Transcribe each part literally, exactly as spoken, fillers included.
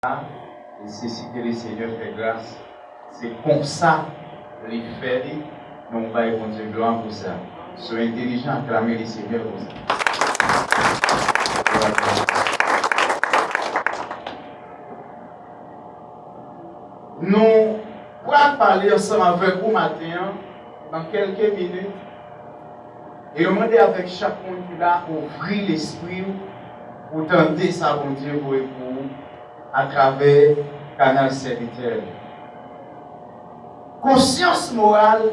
E se si ke Lesenyè fè gras, se konsa li fè li, nou bay Bondye glwa pou sa. Si w entelijan, aklame Lesenyè pou sa. Nou pral pale ansanm avèk ou maten an, nan kèlke minit, e yo mande avèk chak moun ki la, ouvri lespri w pou tande sa Bondye voye pou ou atravè kanal sèvitè li. Konsyans moral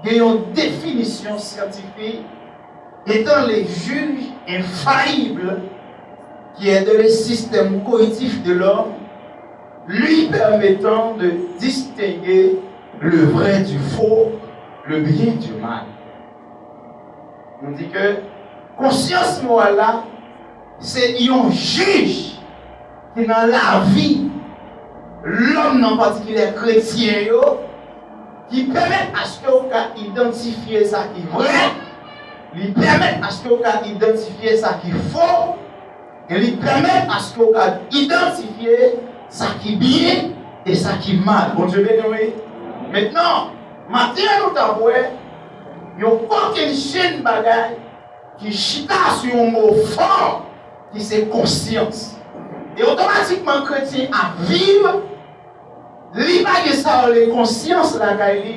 gen yon definisyon syantifik, étant le juge infaillible qui est le système cognitif de l'homme, lui permettant de distinguer le vrai du faux, le bien du mal. Nou di ke konsyans moral la, se yon jij ki nan lavi lòm nan, patikilye kretyen yo, ki pèmèt aske w ka idantifye sa ki vrè, li pèmèt aske w ka idantifye sa ki fo, e li pèmèt aske w ka idantifye sa ki byen e sa ki mal. Bondye beni w, wi. Mentnan, maten an nou t ap wè yon kokennchenn bagay ki chita sou yon mo fò, ki se konsyans. E otomatikman, kretyen ap viv, li pa gen sa yo rele konsyans lakay li,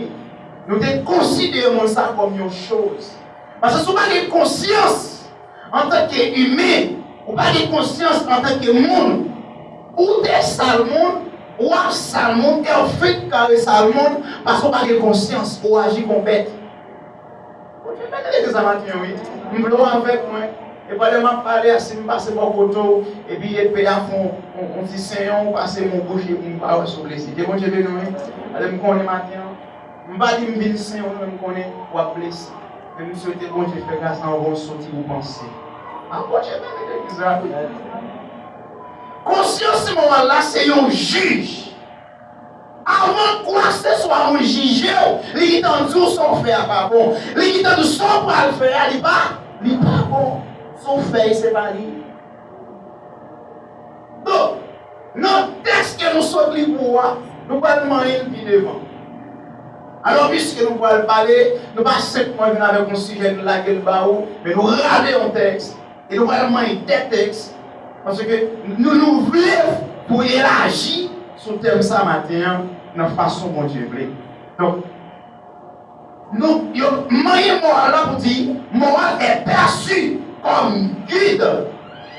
nou te konsidere moun sa kòm yon choz. Paske si w pa gen konsyans antanke imen, ou pa gen konsyans antanke moun, ou te sal moun, w ap sal moun, e w fenk kare sal moun, paske w pa gen konsyans, ou aji kon bèt. Bondye beni legliz la maten an, wi. M vle w avèk mwen. E pandan m ap pale a, si m pase bò kote w, epi epe a fè yon, yon, yon ti senyon, ou pase m yon bouch, epi m pa wè si w blese. Ke Bondye beni w, wi. Ale m konnen maten an, m pa di m vin senyon, men m konnen w ap blese. Men m swete Bondye fè gras la, w soti ou panse. A, Bondye beni legliz la, wi. Konsyans moral la, se yon jij. Avan kwakeseswa moun jije w, li gentan di w sa w fè a pa bon. Li gentan di w sa w pral fè a, li pa, li pa bon. Sa w fè, se pa li. Donk, nan tèks ke nou sot li pou ou a, nou pral manyen l pi devan. Alò, piske nou pral pale, nou pa senpman vin avèk yon sijè, nou lage l ba ou, men nou rale yon tèks, e nou pral manyen de tèks, paske nou, nou vle pou elaji sou tèm sa maten an, nan fason Bondye vle. Donk, nou, yo manyen moral la pou di, moral est perçu comme guide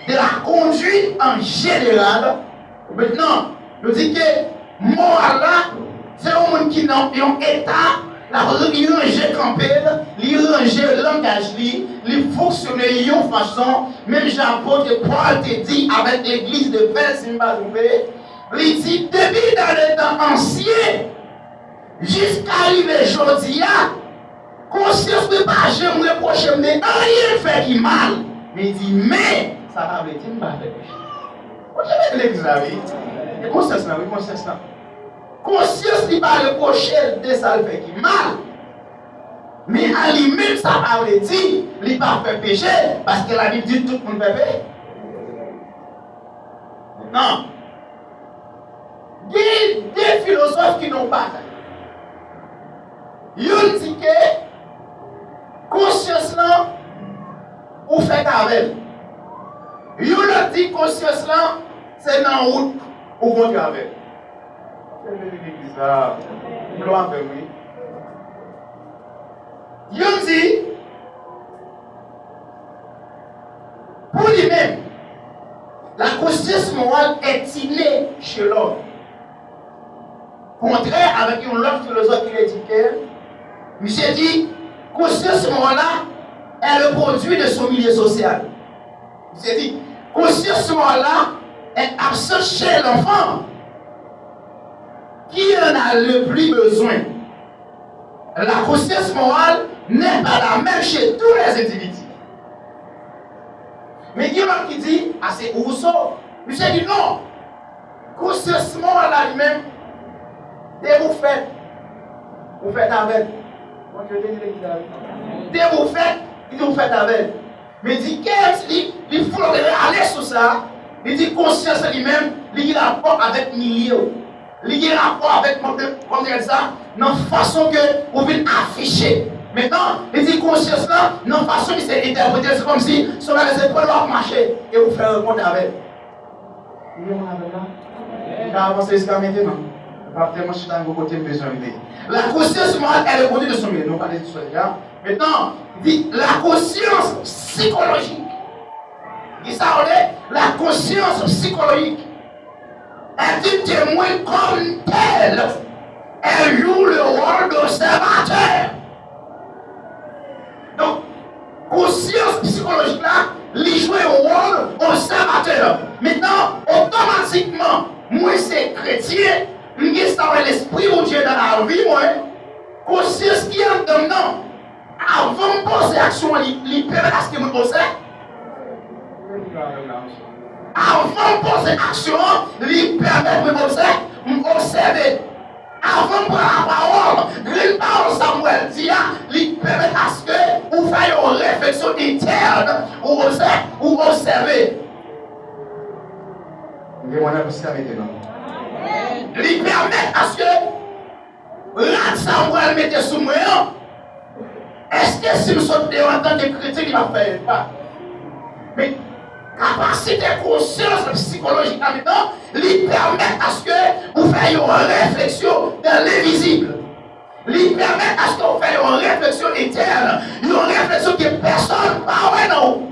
de la conduite en général. Mentnan, nou di ke moral la, se yon moun ki nan yon eta, l ap, li ranje kanpe l, li ranje langaj li, li fonksyone yon fason, menm jan apot Pòl te di avèk legliz Efèz, si m pa twonpe, li di, depi dan letan ansyen, jiska rive jodi a, konsyans mwen pa janm repwoche m de anyen m fè ki mal. Men li di, men, sa pa vle di m pa fè peche. Bondye beni legliz la, wi. E konsyans lan, wi, konsyans lan. Konsyans li pa repwoche l de sa l fè ki mal. Men a li menm, sa pa vle di li pa fè peche, paske Labib di tout moun fè peche. Non. Gen de filozòf ki nan yon batay. Youn di ke konsyans lan, ou fèt avè l. Yon lòt di konsyans lan, se nan wout ou kontre avè l. Beni legliz la. Glwa avè m, wi. Youn di, pou li menm, la conscience morale est innée chez l'homme. Kontrè avèk yon lòt filozòf ki te di ke, misye di, konsyans moral la est le produit de son milieu social. Misye di, konsyans moral la est absente chez l'enfant qui en a le plus besoin. La conscience morale n'est pas la même chez tous les individus. Men gen lòt ki di, a se Rousseau. Misye di non. Konsyans moral la li menm, depi w fèt, ou fèt avè l. Bondye beni legliz la, wi. Depi w fèt, li di ou fèt avè l. Men di ke li, li flote ale sou sa, li di konsyans li menm, li gen rapò avèk milye w. Li gen rapò avèk, kòman di sa, nan fason ke ou vin afiche. Mentnan, li di konsyans lan, nan fason misye entèprete l, se kòmsi se yon bagay se pran w ap mache e ou fè rankont avè l. Ou gen moun avè m la? M ka avanse jiska mentnan. M p ap tèlman chita nan yon kote m bezwen rive. La conscience morale est le produit de son milieu. Nou pale sou sa deja. Mentnan, di la conscience psychologique. Ki sa w le? La conscience psychologique est un témoin comme tel. Elle joue le rôle d'observateur. Donk, konsyans sikolojik la, li jwe wòl obsèvatè. Mentnan, otomatikman, mwen se kretyen, m gen sa w rele Lespri Bondye nan lavi mwen, konsyans ki anndan m nan, avan m poze aksyon an, li, li pèmèt aske mwen obsève. Avan m poze aksyon an, li pèmèt mwen obsève, m obsève. Avan m pran lapawòl, grenn pawòl Samwèl di a, li pèmèt aske ou fè yon refleksyon entèn, ou obsève, ou obsève. M gen mwen nan plis ka mete non. Li pèmèt aske rad Samwèl mete sou mwen an, èske si m sot deyò antanke kretyen, li p ap fè enpak? Men, kapasite konsyans sikolojik la mentnan, li pèmèt aske ou fè yon refleksyon dans l'invisible. Li pèmèt aske ou fè yon refleksyon entèn, yon refleksyon ke pèsòn pa wè nan ou.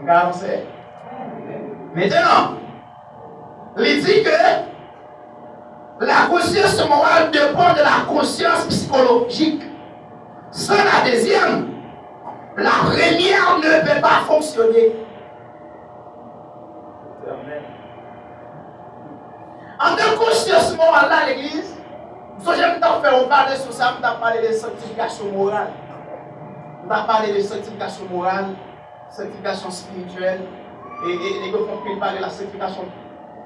M ka avanse? Mentnan, li di ke la conscience morale dépend de la conscience psychologique. Sans la deuxième, la première ne peut pas fonctionner. Antan konsyans moral la, legliz, m sonje m t ap fè yon pale sou sa, m t ap pale de sanktifikasyon moral. M t ap pale de sanktifikasyon moral, sanktifikasyon espirityèl, e, e, e yo fè anpil pale la sanktifikasyon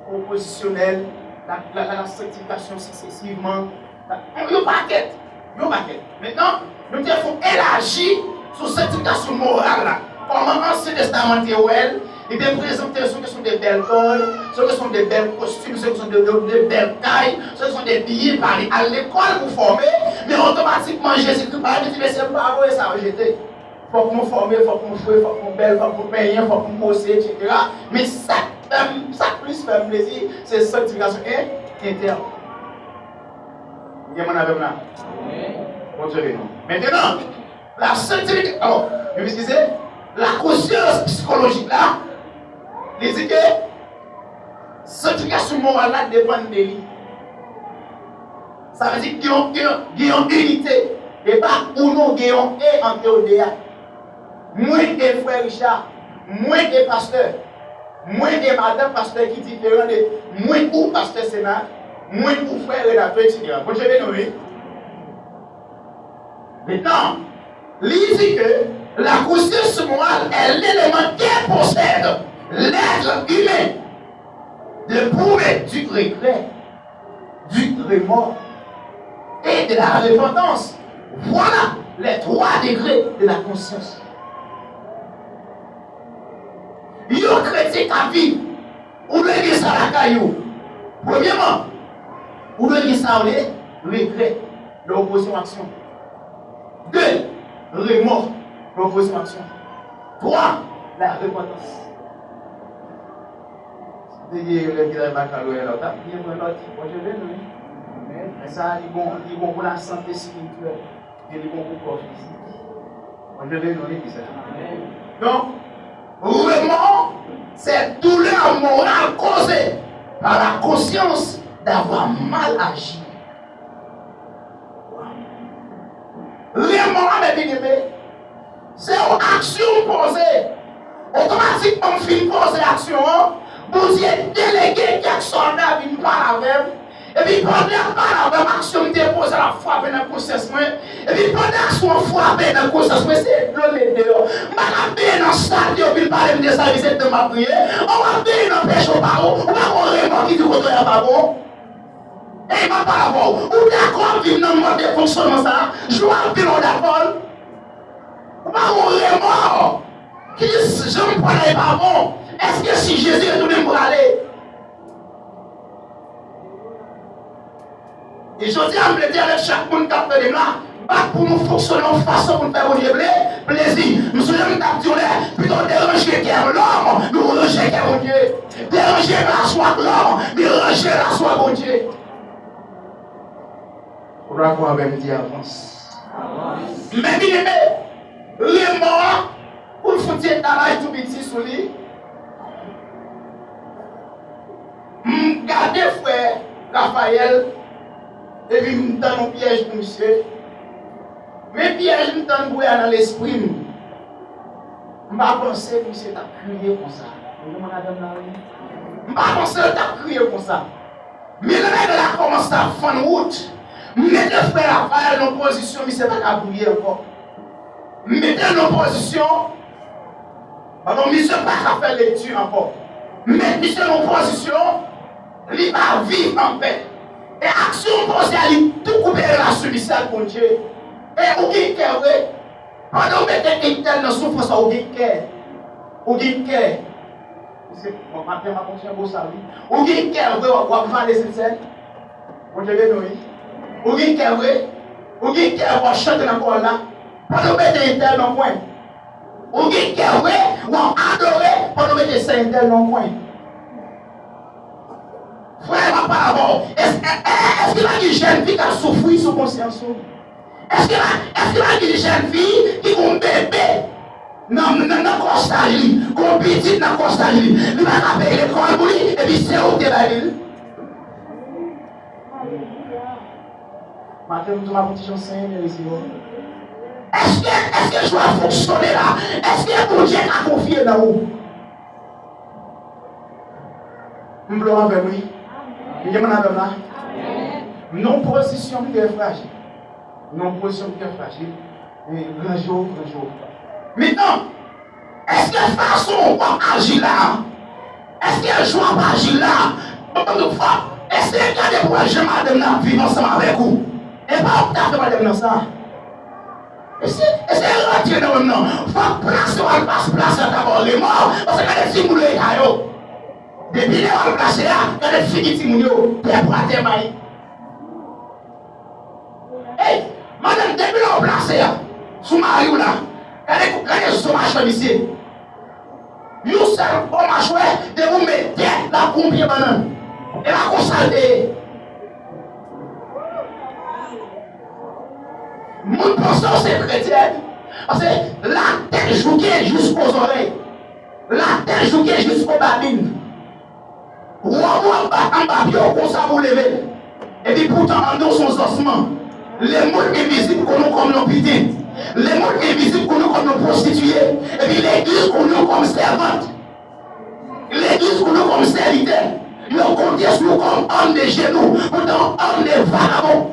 pwopozisyonèl, la, la, la, la sanktifikasyon siksesivman, la, yon pakèt, yon pakèt. Mentnan, nou te fè elaji sou sanktifikasyon moral la. Kòman Ansyen Testaman te wè l, li te prezante sou kesyon de bèl kòd, sou kesyon de bèl kostim, sou kesyon de, de, de bèl kay, sou kesyon de byen pale. Al lekòl pou fòme, men otomatikman Jezikri pale, li di, mesye, m pa voye sa yo jete. Fòk nou fòme, fòk nou chwe, fòk nou bèl, fòk nou penyen, fòk nou pose, etsetera. Men sa k fè m, sa k plis fè m plezi, se sanktifikasyon en-, entèn. Gen moun avè m la? Bondye beni nou. Mentnan, la sanktifikasyon, alò, nou eskize, la konsyans sikolojik la, li di ke sanktifikasyon moral la depann de li. Sa vle di gen yon, gen yon, gen yon inite. E pa ou non, gen yon e ant yo de a. Mwen e frè Richard, mwen e pastè, mwen e madanm pastè ki diferan de mwen ou pastè Sena, mwen ou frè Renato, etsetera. Bondye beni w, wi. Mentnan, li di ke la conscience morale est l'élément qui possède l'être humain de prouver du regret, du remords et de la repentance. Voilà les trois degrés de la conscience. Yon kretyen k ap viv, ou dwe gen sa lakay ou. Premyèman, ou dwe gen sa yo rele regrè lè w poze yon aksyon. De, remò lè w poze yon aksyon. Twa, la repantans. Si w te gen elèv ki t al bakalorya la, w t ap byen pran nòt. Bondye beni w, wi. Men sa, li bon, li bon pou lasante espirityèl. E li bon pou kò fizik. Bondye beni nou, legliz la. Donk, remò, se doulè moral koze pa la konsyans davwa mal aji. Remò a, men byeneme, se yon aksyon w poze. Otomatikman, m fin poze aksyon an, Bondye delege kèk sòlda vin pale avè m. Epi pandan y ap pale avè m, aksyon m te poze la ap frape nan konsyans mwen. Epi pandan aksyon an frape nan konsyans mwen, se dlo m met deyò. M pa ka benyen nan salte yo vin pale m de sa, epi se dedan m ap kriye. An w ap benyen nan peche w pa bon, ou pa gon remò ki di kote w ye a pa bon. Ey, m ap pale avè w. Ou dakò ap viv nan mòd de fonksyònman sa a? Jou ap vin ou dakò l. Ou pa gon remò. Kris, jan m pran la, e pa bon. Èske si Jezi retounen, m prale? E jodi a, m vle di avèk chak moun k ap tande m la, bat pou nou fonksyone yon fason pou n fè Bondye ple, plezi. M sonje m t ap di w lè, pito deranje kè lòm, nou ranje kè Bondye. Deranje relasyon ak lòm, men ranje relasyon ak Bondye. Ou dakò avè m, di avans. Men byeneme, remò a, pou l fout etalaj tou piti sou li. M gade frè Rafayèl, epi m tann yon pyèj pou misye. Men pyèj m tann pou a nan lespri m. M pa panse misye t ap kriye konsa. Ou konprann madanm nan, wi? M pa panse l t ap kriye konsa. Men lè bagay la kòmanse ap fann wout, m mete frè Rafayèl nan pozisyon misye pa ka priye ankò. M mete l nan pozisyon, padon, misye pa ka fè lekti ankò. M met misye nan pozisyon, li pa viv anpè. E aksyon m poze a, li tou koupe relasyon misye ak Bondye. E ou gen kè vre, pandan w mete entèl nan soufrans la, ou gen kè. Ou gen kè. Se, bon, maten m ap fonksyone bosal, wi. Ou gen kè vre, w ap, w ap vale sensè. Bondye beni w, wi. Ou gen kè vre. Ou gen kè vre, w ap chante nan kò la. Pandan w mete entèl nan kwen. Ou gen kè vre, w ap adore, pandan w mete sè entèl nan kwen. Frè, m ap pale avè w. Èske, èske pa gen jèn fi k ap soufri sou konsyans ou? Èske pa, èske pa gen jèn fi ki gon bebe nan, nan, nan kòsaj li, gon pitit nan kòsaj li, li pa ka peye lekòl pou li, epi se ou ki te bay li l? Maten, m di w m ap yon ti jan senyen, men resi w. Èske, èske jou a fonksyone la? Èske Bondye ka konfye nan ou? M vle w avè m, wi. M gen moun avè m la. M nan yon pozisyon m trè frajil. M nan yon pozisyon m trè frajil. E ranje w, ranje w. Mentnan, èske fason w ap aji la, èske jan w ap aji la, bon, bon, fò, eseye gade pou w wè jan madanm nan ap viv ansanm avèk ou. E pa ou ki ta fè madanm nan sa. Eseye, eseye rantre nan menm nan. Fòk plase w al pas plase a ta ba w remò. Paske gade timoun yo eta yo. Depi lè w al plase a, gade figi timoun yo. Tè pou atè may. Ey, madanm, depi lè w plase a, sou mari w la, gade, gade zo machwè misye. Yon sèl bò machwè, depi w met tè, l ap gon pye bannann. E pa konsa l te ye. Moun panse w se kretyèn, paske latèt jouke jisko zòrèy. Latèt jouke jisko babin. Wòb ou anba, anba pye w konsa pou w leve l. Epi poutan anndan w se yon zòsman. Lemonn envizib konnen w kòm yon piten. Lemonn envizib konnen w kòm yon pwostitiye. Epi legliz konnen w kòm sèvant. Legliz konnen w kòm sèvitè. Yo konte sou w kòm homme de genou. Poutan homme de vagabond.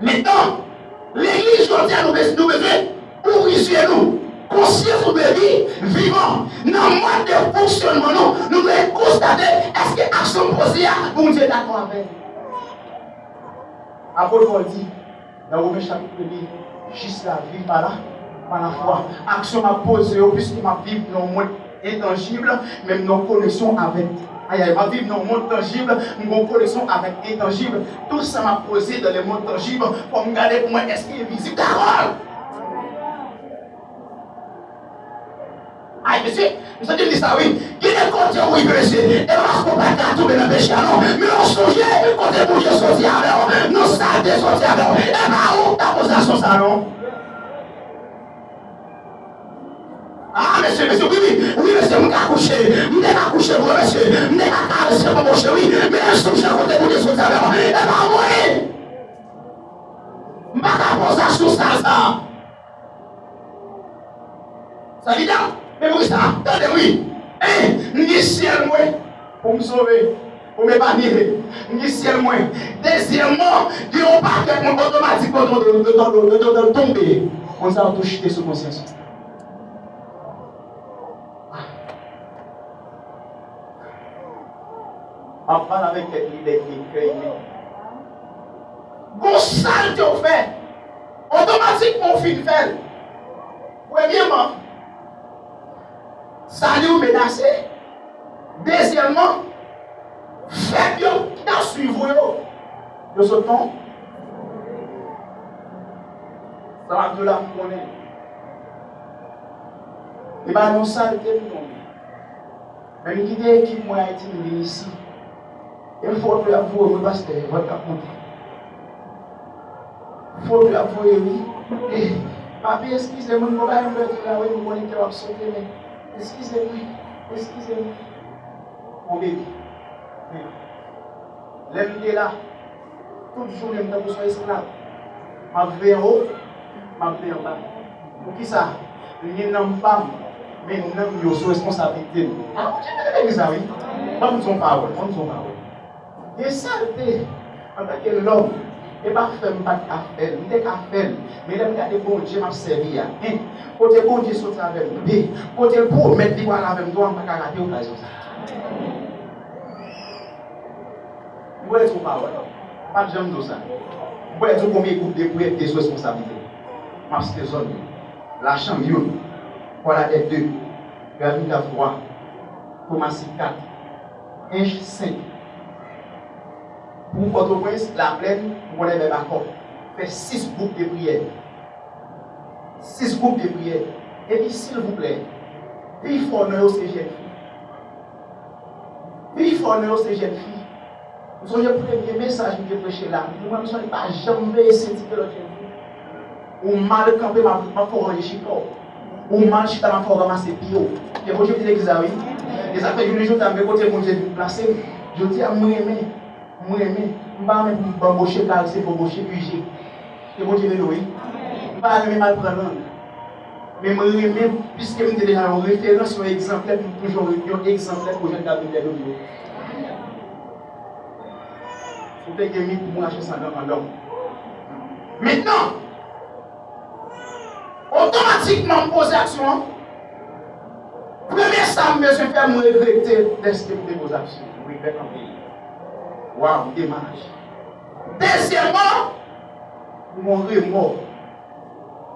Mentnan, legliz jodi a, nou bez-, nou bezwen ouvri zye nou, konsyans nou dwe vi-, vivan. Nan mòd de fonksyònman nou, nou dwe konstate èske aksyon m poze a, Bondye dakò avè l. Apot Pòl di, nan Women chapit premye, jis la viv pa la, pa la fwa. Aksyon m ap poze yo, piske m ap viv nan yon mond entanjib, men m nan koneksyon avèk, ayay, m ap viv nan yon mond tanjib, m gon koneksyon avèk entanjib. Tout sa m ap poze dans le monde tangible, fò m gade pou m wè èske envizib dakò. Ay, mesye, m santi m di sa, wi. Gen de kote ou rive, mesye. E pa paske w pa ka tonbe nan peche a, non. Men w sonje kote Bondye soti avè w, nan sa l te soti avè w. E pa ou k ta poze aksyon sa, non. Ah, mesye, mesye, wi, wi, wi, mesye, m ka kouche. M te ka kouche vre, mesye. M te ka karese bòbòche, wi. Men sonje kote Bondye soti avè w. E pa mwen. M pa ka poze aksyon sa, sa. Sa evidan. Men poukisa? Tande m wi. En, m gen syèl mwen pou m sove, pou m epanye. M gen syèl mwen. Dezyèmman, gen yon pakèt moun otomatikman yo, yo, yo, yo, yo, yo tonbe. Moun sa yo tou chite sou konsyans. M ap pale avèk kèk lidè ki gen kè imen. Gon salte w fè, otomatikman w fin fè l. Premyeman, sali w menase. Dezyèmman, fèb yo ki t ap swiv ou yo, yo sot tonbe. Sa m ap di w la, m konnen. E pa nan salte m tonbe. Men m kite ekip mwen Ayiti, m vin isi. E foto y ap voye, wi, pastè, vant k ap monte. Foto y ap voye, wi. E, papi, eskize mwen, m gon bagay m vle di la, wi, m konnen kè w ap sote, men eskize mwen, eskize mwen. Mon bebe. Men, lè m te la, tout jounen m tankou s on esklav. M ap veye anwo, m ap veye anba. Poukisa? Li gen nanm pa m, men nanm yo sou responsablite m. A, Bondye beni legliz la, wi. Ban m di yon pawòl, ban m di yon pawòl. Gen salte, antanke lòm, e pa fè m pa t ka fè l, m te ka fè l. Men lè m gade Bondye m ap sèvi a, en, kote Bondye soti avè m, de, kote l pwomèt li pral avè m, twa, m pa ka rate okazyon sa. M pral di w pawòl. M pa t janm di w sa. M pral di w konbyen gwoup de priyè ki te sou responsablite m. M ap site zòn yo. Lachanm, youn. Pòladè, de. Gravikav, twa. Tomasi, kat. Ench, senk. Pou Pòtoprens, Laplèn, ou konnen Bèbakò. Fè sis gwoup de priyè. Sis gwoup de priyè. Epi, silvouplè, pifò nan yo se jèn fi. Pifò nan yo se jèn fi. M sonje premye mesaj m te preche la. M di, mwen, m sonje pa janm veye senti de lòt jèn fi. Ou mal kanpe, m ap, m ap fè w ranje chita w. Ou mal chita, m ap fè w ranmase pye w. Ke Bondye beni legliz la, wi. E sa fè jounen jodi a, m gen kote Bondye vin plase m. Jodi a, m renmen. M renmen. M pa renmen pou m banboche, karese, banboche, pije. Ke Bondye beni w, wi. M pa renmen m al pran lang. Men mwen renmen, piske m te deja yon referans, yon egzanplè, pou m toujou yon egzanplè pou jèn k ap vin dèyè yo. Ou te gen mit pou mwen achte sandan pandan w. Mentnan, otomatikman m poze aksyon an. Premye sa m bezwen fè, m regrete dèske m te poze aksyon. M regrèt anpil. Waw, m demaj. Dezyèmman, m gon remò.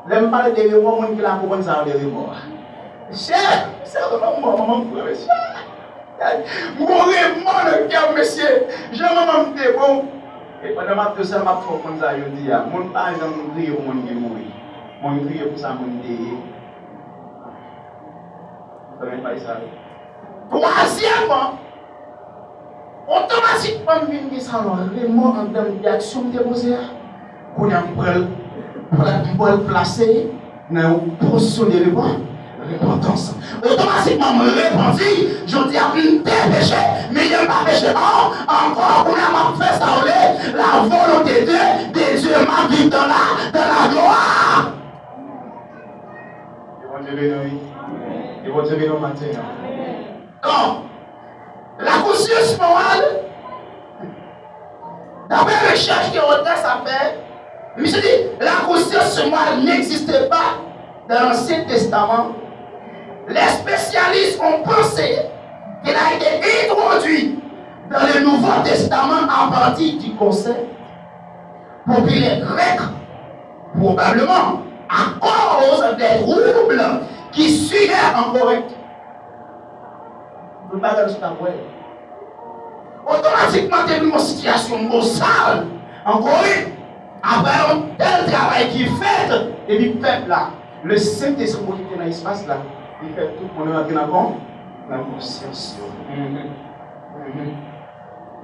Lè m pale de remò, moun ki la konprann sa yo de remò a. Mesye, se remò mò, manman m pran, mesye. M gon remò nan kè m, mesye. Jan manman m te bon. E pandan m ap di w sa, m ap fè w konn sa jodi a. Moun pa janm kriye pou moun ki mouri. Moun kriye pou sa moun te ye. Ou konnen bay sa yo. Twazyèmman, otomatikman m vin gen sa yon remò anndan m de aksyon m te poze a. Kounye a m pral, pral, m pral plase nan yon pozisyon de repan-, repantans. Otomatikman m repanti, jodi a m te peche, men yè m pa peche non, ankò kounye a m ap fè sa w vle, la volonté de, de Dieu, m ap viv dans la, dans la gloire. Ke Bondye beni w, wi. Ke Bondye beni w maten an. Bon, la conscience morale, d'après recherche que Rhodras a fait, monsieur dit, la conscience morale n'existait pas dans l'Ancien Testament. Les spécialistes ont pensé qu'elle a été introduite dans le Nouveau Testament à partir du concept populaire grec, probablement à cause des troubles qui suivèrent en Corinthe. Nou pa gade sou tabwè. Otomatikman, te vin yon sitiyasyon bosal an Korent. Apre yon tèl travay ki fèt, epi pèp la, le Sentespri ki te nan espas la, li fè tout moun rantre nan kon-, nan konsyans yo. Mhm. Mhm.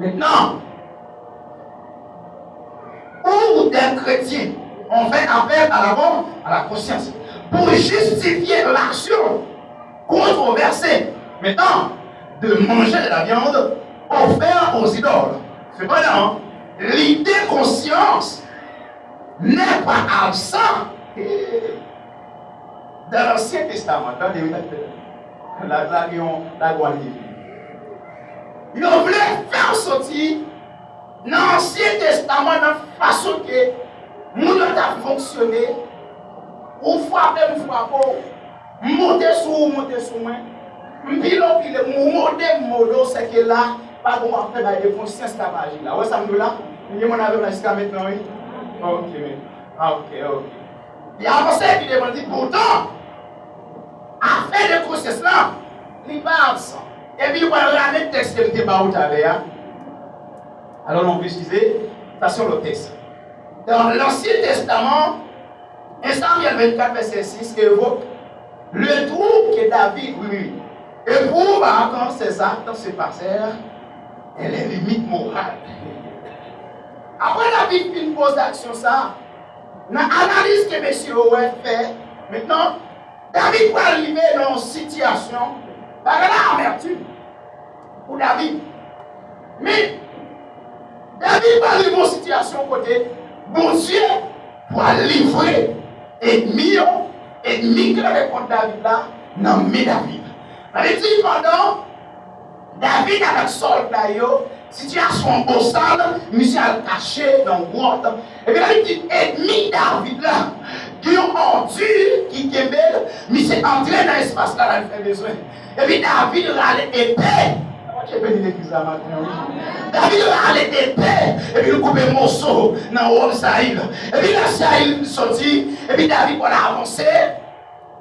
Maintenant, où des chrétiens ont fait appel à la, à la conscience pour justifier l'action controversée, maintenant, de manger de la viande offerte aux idoles. Cependant, l'idée conscience n'est pas absente dans l'Ancien Testament. Tande, wi, tande. La, la, gen yon, la, gen yon lide. Yo vle fè w soti nan Ansyen Testaman, nan fason ke moun yo t ap fonksyone, ou frape m, m frape w, m monte sou ou, ou monte sou mwen, m pile w, pile m, ou mòde m, m mòde w, sèke la, pa gen w ap fè bagay de konsyans k ap aji la. Ou wè sa m di w la? M gen moun avè m la jiska mentnan, wi. Ok, men. Ah, ok, ok. Li avanse, epi devan li, poutan, afè de konsyans lan, li pa absan. Epi li pral rale tèks ke m te ba ou talè a. Alò, nou presize, sa se yon lòt tèks. Dans l'Ancien Testament, un Samuel vingt-quatre, verset six, évoque le trouble que David, oui, oui, oui, éprouva quand ses actes surpassèrent les limites morales. Apre David fin poze aksyon sa a, nan analiz ke mesye yo wè fè, mentnan, David pral rive nan yon sitiyasyon, bagay la amètim pou David. Men, David pral rive yon sitiyasyon kote Bondye pral livre ènmi yo, ènmi k leve kont David la, nan men David. Sa vle di, pandan David avèk sòlda yo, sitiyasyon an bosal, misye al kache nan gwòt. Epi David di, ènmi David la, gen yon òdi ki kenbe l, misye antre nan espas la, l al fè bezwen. Epi David rale epe. Bondye beni legliz la maten an, wi. David rale epe, epi l koupe moso nan wòb Sayil. Epi lè Sayil soti, epi David pral avanse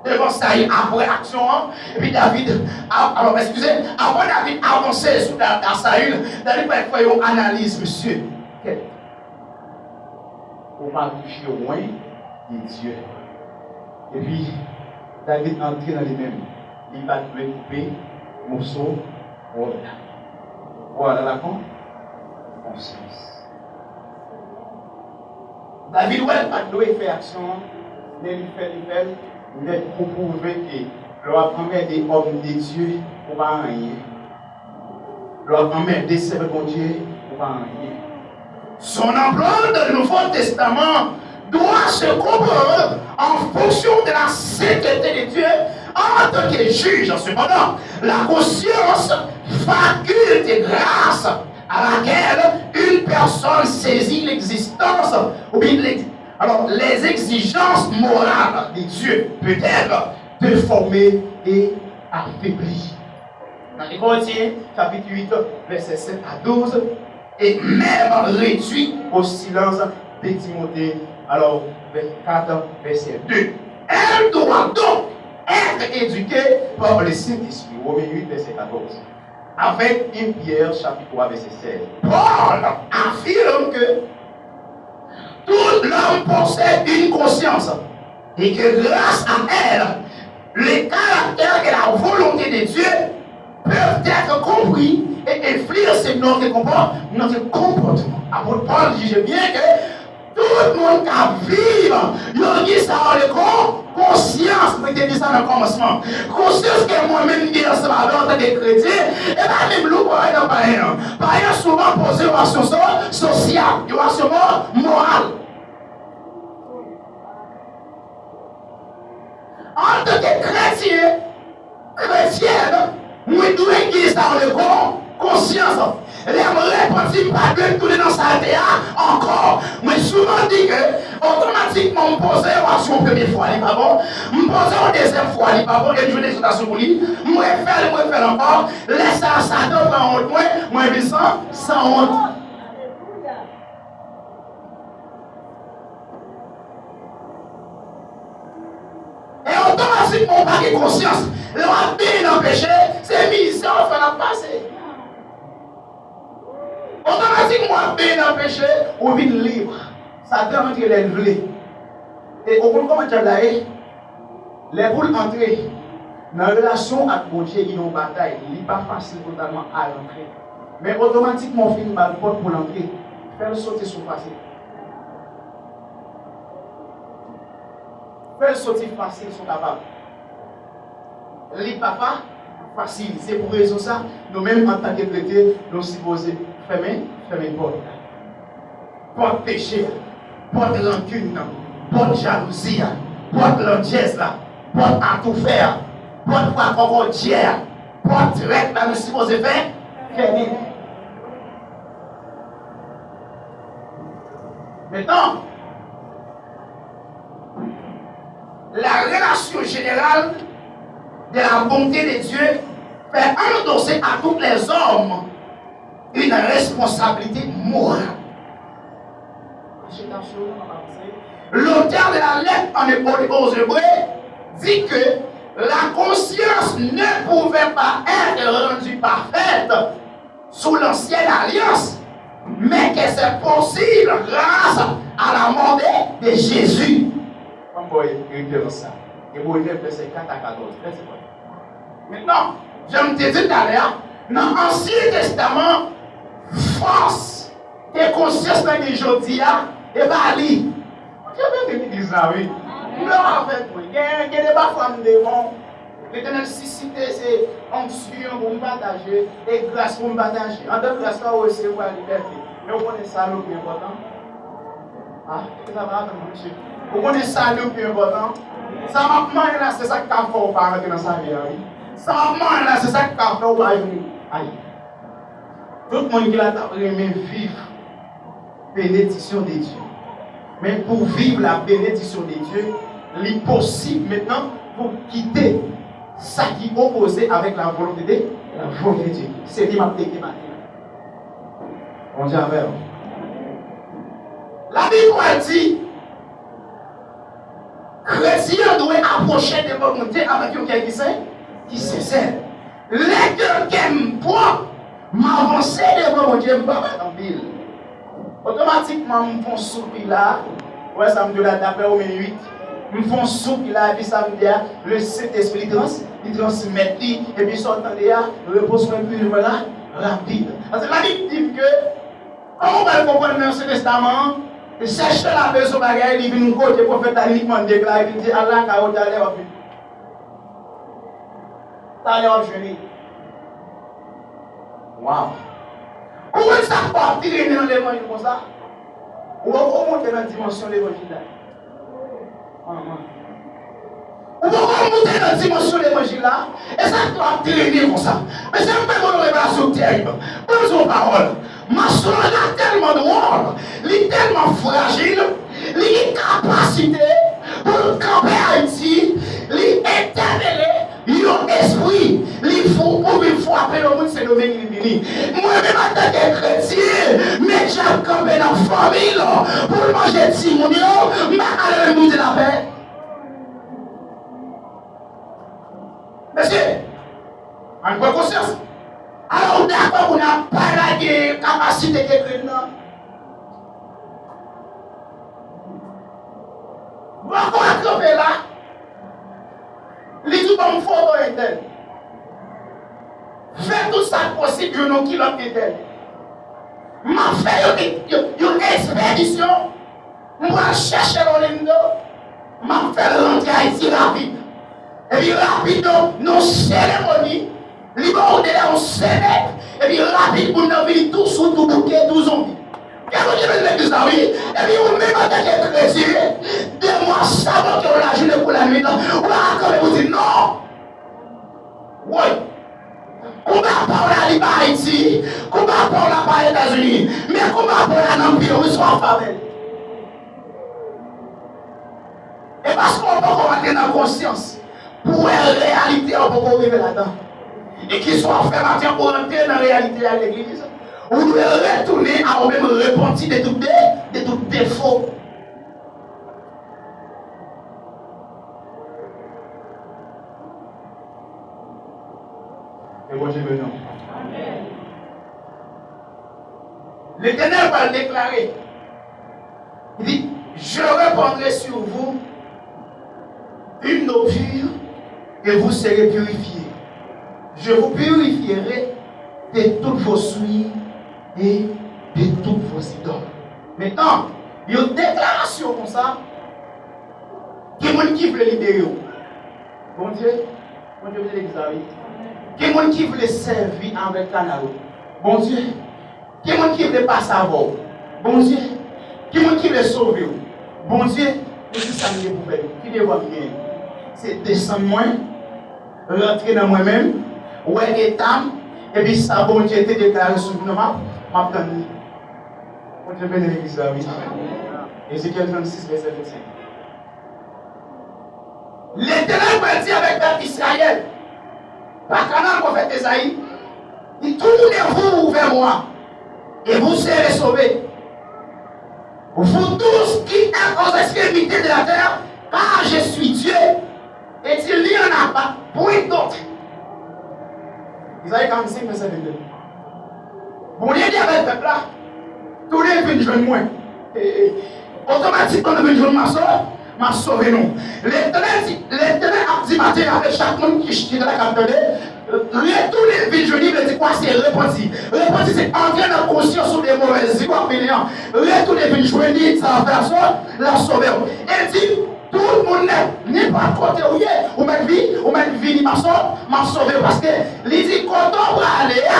devan Sayil apre aksyon an, epi David, a- alò, eskize, avan David avanse sou da- da Sayil, David pral fè yon analiz, mesye. Kèt. Ou pa touche wen de Dye. Epi, David antre nan li menm. Li pa t dwe koupe moso wòb la. Vwala la kon konsyans. David wè l pa t dwe fè aksyon an, men li fè, li fè l, nèt pou pwouve ke lè w ap anmède òm de Dye, ou pa anyen. Lè w ap anmède sèvant Bondye, ou pa anyen. Son emploi dans le Nouveau Testament doit se comprendre en fonction de la sainteté de Dieu en tant que juge. Cependant, la conscience, faculté, grâce à laquelle une personne saisit l'existence ou bien l'ex- alors, les exigences morales de Dieu peut être déformée et affaiblie. Dans un Corinthiens, chapitre huit, versets sept à douze, et même réduit au silence, deux Timothée, alors, vingt-quatre, verset deux. Elle doit donc être éduquée par le Saint-Esprit. Romains huit, verset quatorze. Avec un Pierre, chapitre trois, verset seize. Paul affirme que tout l'homme possède une conscience et que grâce à elle, le caractère et la volonté de Dieu peuvent être compris et influencer notre comportement. Notre comportement. Apôtre Paul dit bien que tout moun k ap viv, yo gen sa yo rele kon konsyans. Mwen te di sa nan kòmansman. Konsyans ke mwen menm m gen ansanm avè w antanke kretyen, e pa menm lou pawòl nan payen an. Payen an souvan poze yon aksyon so- sosyal, yon aksyon mo- moral. Antanke kretyen, kretyèn, mwen dwe gen sa yo rele kon konsyans. Lè m repanti, m pa dwe tounen nan salte a ankò. Mwen souvan di ke otomatikman m poze yon aksyon yon premye fwa, li pa bon. M poze yon dezyèm fwa, li pa bon, e m jwenn egzòtasyon pou li. M refè l, m refè l ankò. Lè sa a, Satan pran wont mwen, mwen vin san, san wont. E otomatikman, ou pa gen konsyans. Lè w ap benyen nan peche, se mizè w fè l ap pase. Otomatikman, w ap benyen nan peche, ou vin lib. Satan antre lè l vle. E ou konn kòman dyab la ye? Lè pou l antre nan relasyon ak Bondye, li yon batay. Li pa fasil totalman a l antre. Men otomatikman, w fin ba l pòt pou l antre. Fè l soti sou fasil. Fè l soti fasil si w kapab. Li pa fa- fasil. Se pou rezon sa, nou menm antanke kretyen, nou sipoze fèmen, fèmen pòt la. Pòt peche a, pòt rankin nan, pòt jalouzi a, pòt landjèz la, pòt atoufè a, pòt fwa kòkòdyè a, pòt trèt la, nou sipoze fè, fèmen. Mentnan, la relation générale de la bonté de Dieu fait endosser à tous les hommes une responsabilité morale. Paske L'auteur de la lettre en, aux, aux Hébreux dit que la conscience ne pouvait pas être rendue parfaite sous l'ancienne alliance, mais que c'est possible grâce à la mort de, de Jésus. Ann pran referans sa. Ebre nèf, vèsè kat a katòz. Vèsè kat. Mentnan, jan m te di talè a, nan Ansyen Testaman, fòs ke konsyans lan gen jodi a, e pa li. Bondye beni legliz la, wi. M la avèk mwen. Gen, gen de pafwa m devan. Letènèl sisite se onksyon pou m pataje, e gras pou m pataje. Anndan gras la, ou resevwa libète. Men ou konnen sa lòt pi enpòtan? Ah, sa va atann mwen, mesye. Ou konnen sa lòt pi enpòtan? Sa m ap manyen la, se sa k ka fè w pa rantre nan sali a, wi. Sa m ap manyen la, se sa k ka fè w pa jwenn. Ay. Tout moun ki la t ap renmen viv benediksyon de Dye. Men pou viv la benediksyon de Dye, li posib mentnan pou kite sa ki opoze avèk la volonte de, la volonte de Dye. Se li m ap teke maten an. Bondye avè w. Labib pral di, kretyen an dwe apwoche devan Bondye avèk yon kè ki sen, ki sensè. Lè ke kè m pwòp, m avanse devan Bondye, m pa bat anpil. Otomatikman, m fè yon soupi la. Ou wè sa m di w la, daprè Women uit. M fè yon soupi la, epi sa m di a, le Sentespri li trans, li transmèt li, epi sa w tande a, repons mwen pi mwen la, rapid. Paske Labib di m ke, kòman w pral konprann nan Ansyen Testaman an, se chèche la bezwen bagay, li vin kote pwofèt la, li mande deklare, li di, al lakay ou, talè w ap jwenn. Talè w ap jwenn li. Waw! Ou konn sa k fè w ap trennen nan levanjil konsa? Ou poko monte nan dimansyon levanjil la. Manman. Ou poko monte nan dimansyon levanjil la. E sa k fè w ap trennen konsa. Mesye, m fè bon revelasyon tèrib. Ban m di w yon pawòl. Mason la tèlman dwòl, li tèlman frajil, li gen kapasite pou l kanpe Ayiti, li entèpele yon espri, li fou pou vin frape yon moun Sendomeng li vini. Mwen menm antanke kretyen, men dyab kanpe nan fanmi l pou l manje timoun yo, m pa ka leve m pou di lapè. Mesye, ann pran konsyans. Alò, ou dakò pou n ap pa lage kapasite ke Kretyen nan? Bòkò a kanpe la, li di, "Ban m foto entèl. Fè tout sa k posib, jwenn yon kilòt entèl." M ap fè yon, yon, yon ekspedisyon. M pral chèche Orlando, m ap fè l rantre Ayiti rapid. Epi rapid, nan, nan yon seremoni, li ba w de la yon semèn, epi rapid, moun nan vini tou sou, tou bouke, tou zonbi. Kè Bondye beni legliz la, wi. Epi ou menm antanke kretyen, de mwa sa bloke w lajounen kou lannwit, ou pa ka kanpe pou di non. Woy! Konba pa w la li pa Ayiti, konba pa w la pa Etazini, men konba pa w la nan pye w, wi, swa favè. E paske w poko rantre nan konsyans, pou w wè reyalite a, w poko rive ladan. E kisa w ap fè maten pou rantre nan reyalite a legliz? Ou dwe retounen a ou menm repanti de tout de, de tout defo. E Bondye beni w. Letènèl pral deklare, li di, "Je répandrai sur vous une eau pure et vous serez purifiés. Je vous purifierai de toutes vos souilles et de tous vos idoles." Mentnan, yon deklarasyon konsa, ki moun ki vle libere w? Bondye, Bondye vle legliz la, wi. Ki moun ki vle sèvi avèk kanal ou? Bondye. Ki moun ki vle pase avè w? Bondye. Ki moun ki vle sove w? Bondye. Men se sa m gen pou fè. Ki devwa m gen? Se desann mwen, rantre nan mwen menm, wè eta m, epi sa Bondye te deklare sou nou, m ap, m ap tann li. Bondye beni legliz la, wi. Ezekyèl trannsis, vèsè vennsenk. Letènèl pral di avèk pèp Izrayèl, pa kanal pwofèt Ezayi, li, "Tournez-vous vers moi, et vous serez sauvés." Vous tous qui êtes aux extrémités de la terre, car je suis Dieu, et il n'y en a pas point d'autre. Izayi karannsenk, vèsè vennde. Bondye di avèk pèp la, tounen vin jwenn mwen. E, e, otomatikman nou vin jwenn m ap sove, m ap sove nou. Letènèl di, Letènèl ap di maten avèk chak moun ki chita la k ap tande, retounen vin jwenn li vle di kwa? Se repanti. Repanti se antre nan konsyans ou de movèz vi w ap mennen an. Retounen vin jwenn li, sa va fè l ap sove w. E di, tout moun nèt, nenpòt kote w ye, ou mèt vi, ou mèt vini, m ap sove, m ap sove w, paske li di kote w prale a,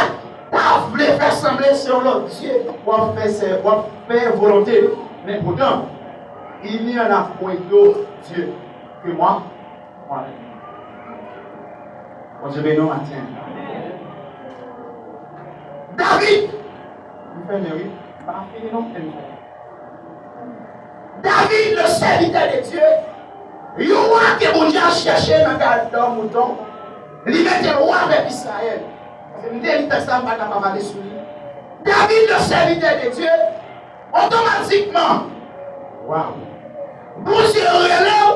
ta vle fè sanble se yon lòt dye, w ap fè sè, w ap fè volonte l. Men poutan, il n'y en a point d'autre Dieu que moi. Bondye beni w maten. David, m fèmen wi, m pa fini non, m fèmen. David, le serviteur de Dieu, yon wa ke Bondye al chèche nan gardon mouton, li mete l wa pèp Izrayèl. Paske m te li tèks la, m pa kapab ale sou li. David, le serviteur de Dieu, otomatikman, waw, Bondye rele w,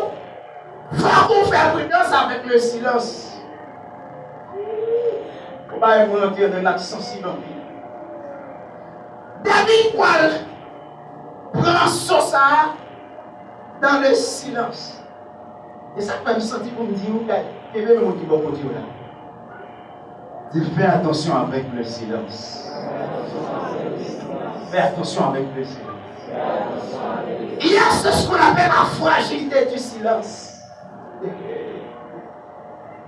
fòk ou fè pridans avèk le silans. Ou pa wè moun antre nan aksan silans. David pral pran so sa a dans le silence. E sa k fè m santi pou m di w, gade, kenbe men moun ki bò kote w la. Di, fè atansyon avèk le silans. Fè atansyon avèk le silans. Il y a ce qu'on appelle la fragilité du silence.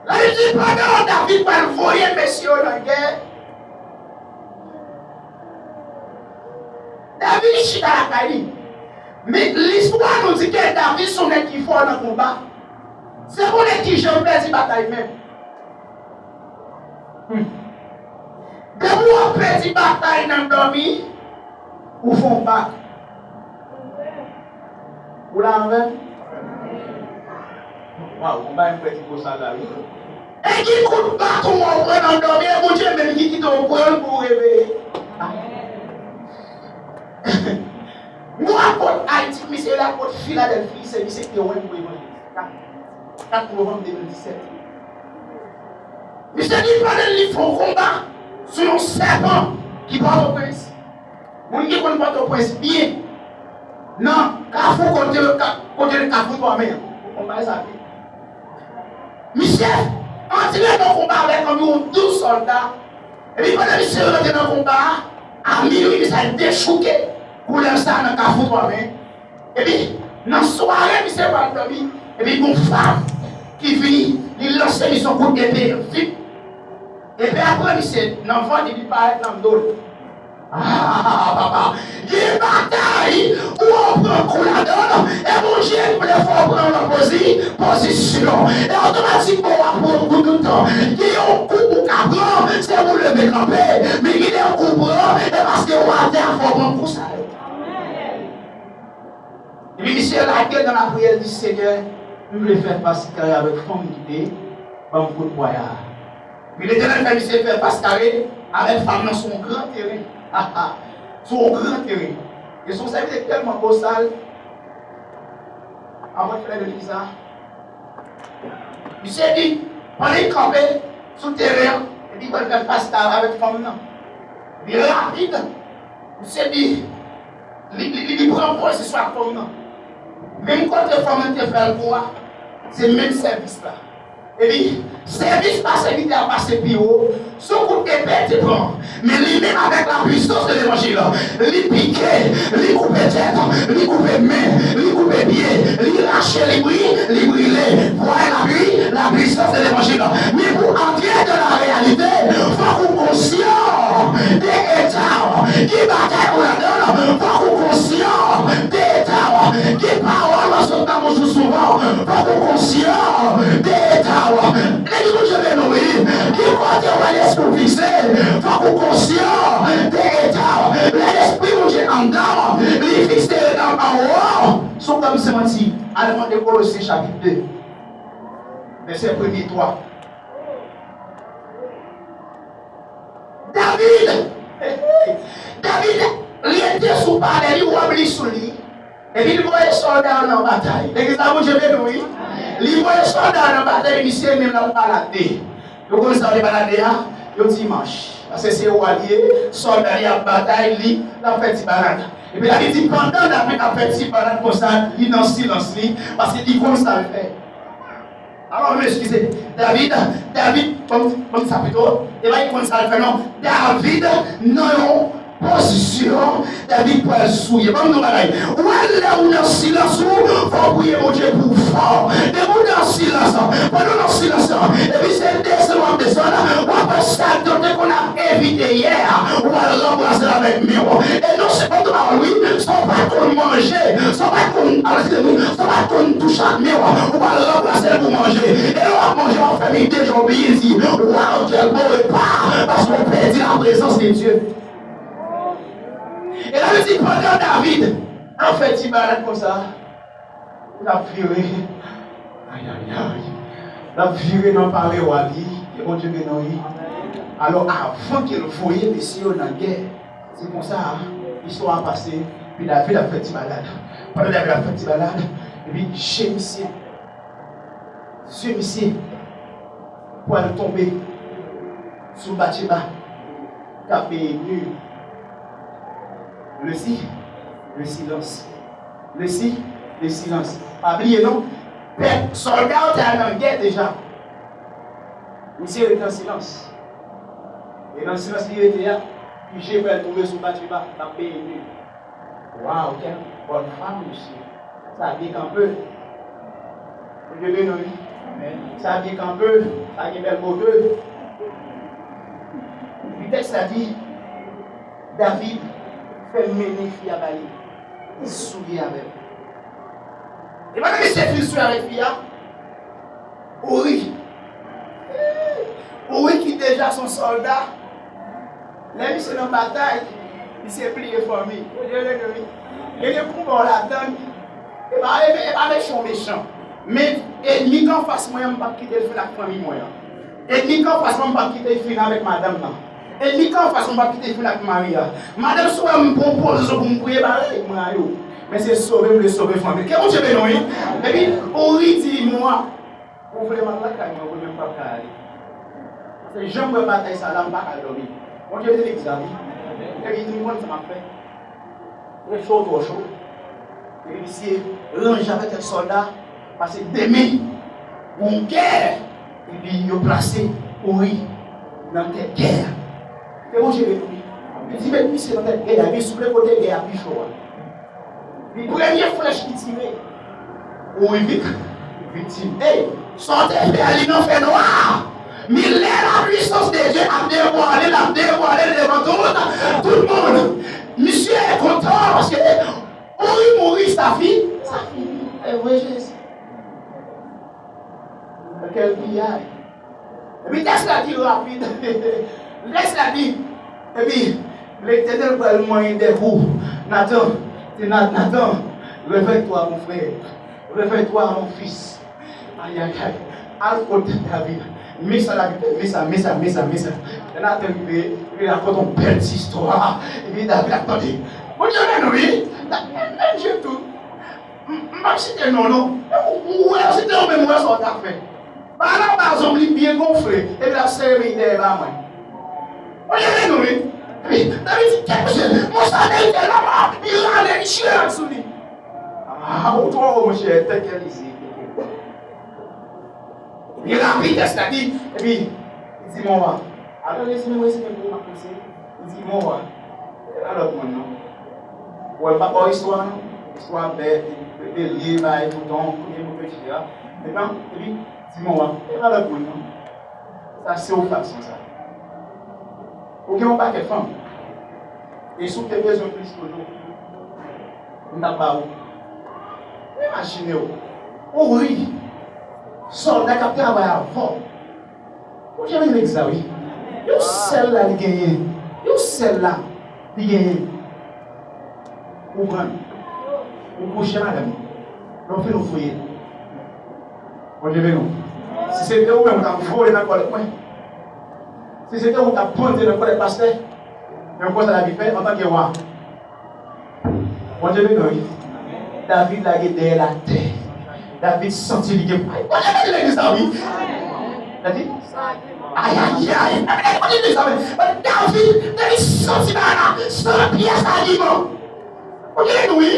Labib di, pandan David pral voye mesye yo nan gè, David chita lakay li. Men listwa nou di ke David se yon nèg ki fò nan konba. Se pou nèg ki janm pèdi batay menm. Hmm. Depi w ap pèdi batay nan dòmi, ou fè yon bak. Ou la avè m? Waw, yon bagay m kwè ki gwo sa la, wi. E ki kout baton w pran nan dòmi, e Bondye menm ki kite w pran l pou w reveye. Yon apot Ayiti, misye rele apot Filadèlfi, se misye ki te wè m pou evanjelis. Kat, kat novanm de mil disèt. Misye di pandan li fè yon konba sou yon sèpan ki Pòtoprens. Moun ki konn Pòtoprens byen, nan kafou kote, kote Kafou Twa Men an. Ou konn bagay sa byen. Misye antre nan konba avèk anviwon douz sòlda. Epi pandan misye rantre nan konba a, a minwi, misye al dechouke koulèv sa a nan Kafou Twa Men. Epi, nan sware, misye pral dòmi. Epi, gon fanm ki vini, li lanse misye yon kout epe, vip. Epe a pran misye nan vant, epi parèt nan do l. Ah, papa! Gen batay ou pran kou ladan l, e Bondye vle fè w pran yon lòt pozi-, pozisyon. E otomatikman, w ap pran yon kou tout tan. Gen yon kou ou ka pran, se pou leve kanpe. Men gen de kou w pran, e paske w atè a fè w pran kou sa yo. Epi misye lage nan lapriyè, li di, Senyè, m vle fè fas kare avèk fanm ki te ban m kout pwa a. Epi Letènèl fè misye fè fas kare avèk fanm nan sou yon gran teren. Sou yon gran teren. E se yon sèvitè ki tèlman bosal, apre fè de sa, misye di, pandan li kanpe sou teren an, epi l pral fè fas kare avèk fanm nan. Epi rapid, misye di, li, li, li, li pran pozisyon ak fanm nan. Menm kote fanm nan te fè l kou a, se menm sèvis la. Epi, sèvis pa sèvitè a pase pi wo, se yon kout epe l te pran. Men li menm avèk la puissance de l'évangile, li pike, li koupe tèt, li koupe men, li koupe pye, li rache, li bri-, li brile. Vwayè la pi-, la puissance de l'évangile. Men pou antre dans la réalité, fòk ou konsyan de eta w, ki batay ou ladan l, fòk ou konsyan de eta w, ki pawòl w ap sot nan bouch ou souvan, fòk ou konsyan de eta w. Legliz Bondye beni w, wi. Ki kote w wè lespri w fikse, fòk ou konsyan de eta w. Lè lespri Bondye anndan w, li fikse nan anwo. Si w kwè m se manti, al mande Kolosyen chapit de, vèsè premye twa. David, David, Li rete sou palè li, wòb li sou li. Epi li voye sòlda yo nan batay. Legliz la, Bondye beni w, wi. Li voye sòlda yo nan batay, misye menm l ap balade. Yo konn sa yo te balade a? Yo dimanch. Paske se wa li ye, sòlda li ap batay, li, l ap fè ti balad. Epi David di, pandan David ap fè ti balad konsa, li nan silans li, paske li konn sa l fè. Alò, m eskize. David, David, ban m, ban m sa pito. E pa li konn sa l fè, non. David nan yon pozisyon, David pral souye. Ban m di w bagay. Ou wè lè ou nan silans ou, fò w priye Bondye pou w fò. Depi w nan silans, pandan w nan silans, epi se desann w ap desann, w ap wè sa ke w te konn ap evite yè a, w al ranplase l avèk men w. E non, se pa tout pawòl, wi. Sa w pa t konn manje, sa w pa t konn, al kite moun, sa w pa t konn touche ak men w, ou pral ranplase l pou manje. E lè w ap manje, w ap fè men deja w bliye di, waw, quel beau repas, paske w pèdi la prezans de Dye. E la, li di, pandan David ap fè ti balad konsa, l ap vire. Ayayay. L ap vire nan palè wa li. Ke Bondye beni w, wi. Alò, avan ke l voye mesye yo nan gè, se konsa, istwa a pase. Epi David ap fè ti balad. Pandan David ap fè ti balad, epi je misye, zye misye pral tonbe sou Batcheba k ap benyen Nur. Le si, le silans. Le si, le silans. Pa bliye non, pèp, sòlda yo te al nan gè deja. Misye rete nan silans. E nan silans li rete a, je pral tonbe sou Batcheba k ap benyen Nur. Waw, quelle bonne femme, mesye. Sa byen kanpe. Bondye beni w, wi. Sa byen kanpe. Sa gen bèl bote. Epi tèks la di, David fè mennen fi a ba li. Li souye avè l. E pandan misye fin souye avèk fi a, Ouri. Ouri ki deja se yon sòlda. Lè misye nan batay, misye bliye fanmi. Yo rele wi. Yo gen konba w ladann. E pa, e pa mechan w mechan. Men, ènmi k anfas mwen an, m p ap kite l fin ak fanmi mwen an. Ènmi k anfas mwen an, m p ap kite l fin avèk madanm nan. Ènmi k anfas mwen an, m p ap kite l fin ak mari a. Madanm, si w wè m pran pozisyon pou m priye, ba l mwen a yo. Men se sove m vle sove fanmi. Ke Bondye beni w, wi. Epi, Ouri di, mwen, ou vle m al lakay mwen vre, men m p ap ka ale. Paske jan m wè batay sa la, m pa ka dòmi. Bondye beni legliz la, wi. Epi, di m konn sa m ap fè. Twò cho, twò cho. Epi, misye ranje avèk kèk sòlda, paske demen, gon gè. Epi, yo plase Ouri nan tèt gè a. Ke Bondye beni w, wi. Li di, met misye nan tèt gè a, epi soule kote gè a pi cho a. Li premye flèch li tire. Ouri vik, viktim. Ey, sa w te fè a, li nan fènwa. Men lè la puissance de Dieu ap devwale, l ap devwale devan tout, tout moun. Misye kontan paske Ouri mouri, sa fini. Sa fini. E vre Jezi. Kèl piyay. Epi tèks la di rapid. Tèks la di, epi Letènèl pral manyen de kou. Natan, di Nat-, Natan, réveille-toi, mon frère. Réveille-toi, mon fils. Ayayay. Al kot David. Men sa David fè, men sa, men sa, men sa, men sa. Lè Natan rive, epi l rakonte yon bèl ti istwa. Epi David ap tande. Bondye beni w, wi. David beni w tou. M, m p ap site non, non. Ou, ou wè, site non, men m wè sa w ta fè. Ba la ba zòm li byen gonfle, epi l ap sere men dèyè ba mwen. Ou tande nou, wi. Epi, David di, kèt mesye, monchè, David te la, li rale, li chire lòd sou li. A, ou twò wo, monchè, tèt Elize. Epi rapid, tèks la di, epi, li di, mon wa, atann, lese mwen, lese mwen, pou m ap panse. Li di, mon wa, e pa lòt moun, non. Ou wè, m p ap ba w istwa, non. Istwa bèt, belye, bay bouton, kounye pou pechye a. Epi, epi, di, mon wa, e pa lòt moun, non. Sa se yon fason, sa. Ou gen yon pakèt fanm. E si w te bezwen plis toujou, m t ap ba ou. Imajine w. Ou ri. Sòlda k ap travay avè w. Ou janm nèg sa, wi. Yon sèl la li genyen. Yon sèl la li genyen. Ou pran l. Ou kouche madanm. Lè w fini, ou fouye l. Bondye beni w. Si se te ou menm, ou t ap vole nan kòlèt mwen. Si se te ou, ou t ap panze nan kòlèt pastè. Men konsa David fè, antanke wa. Bondye beni w, wi. David lage dèyè l atè. David santi li gen pay. Bondye beni legliz la, wi. Tande? Ayayay. Bondye beni legliz la, wi. David, David santi bagay la san pyès agiman. Bondye beni w, wi.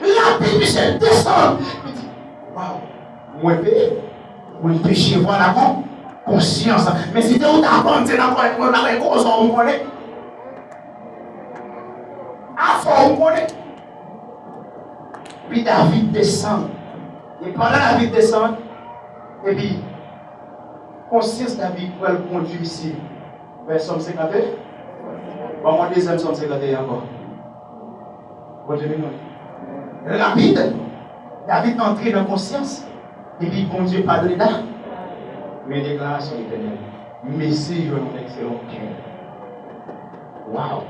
Rapid, misye desann. Li di, waw, mwen peye. Mwen peche, vwala kon konsyans. Men si te ou ta pann, se nan kò mwen, ou ta wè gwo zò, ou konnen. Afè w konnen. Epi David desann. E pandan David desann, epi konsyans David pral kondui misye vè Sòm senkant e en. Ban mwen dezyèm Sòm senkant e en ankò. Bondye beni w. Rapid, David antre nan konsyans, epi Bondye padone David. Men deklarasyon Letènèl, mesye jwenn yon nèg selon kè l. Waw!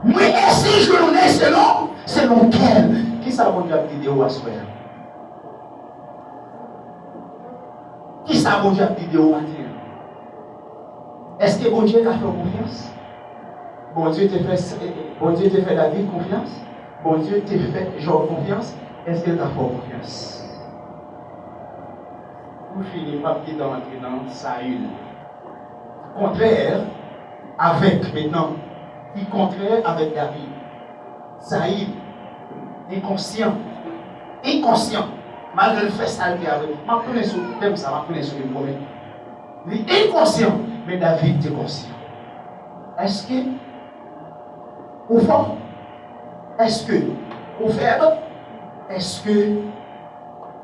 Mwen eseye jwenn yon nèg selon, selon kè l. Kisa Bondye ap di de ou aswè a? Kisa Bondye ap di de ou maten an? Èske Bondye ka fè w konfyans? Bondye te fè, Bondye te fè David konfyans? Bondye te fè Jòb konfyans? Èske l ka fè w konfyans? Pou fini, m p ap kite w antre nan Sayil. Kontrè avèk, mentnan, ki kontrè avèk David. Sayil, enkonsyan. Enkonsyan. Malgre l fè sa l te avè. M ap tounen sou tèm sa, m ap tounen sou li, m pwomèt. Li enkonsyan, men David te konsyan. Èske ou fò? Èske ou fèb? Èske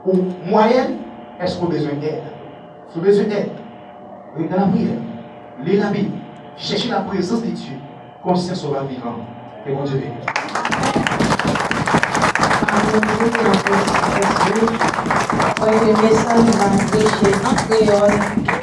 ou mwayèn? Èske ou bezwen èd? Si w bezwen èd, ret nan lapriyè, li Labib, chèche laprezans de Dye, konsyans ou va vivan. Ke Bondye beni w. Alelouya, glwa a Bondye. Mwen ke mesaj la preche an kreyòl.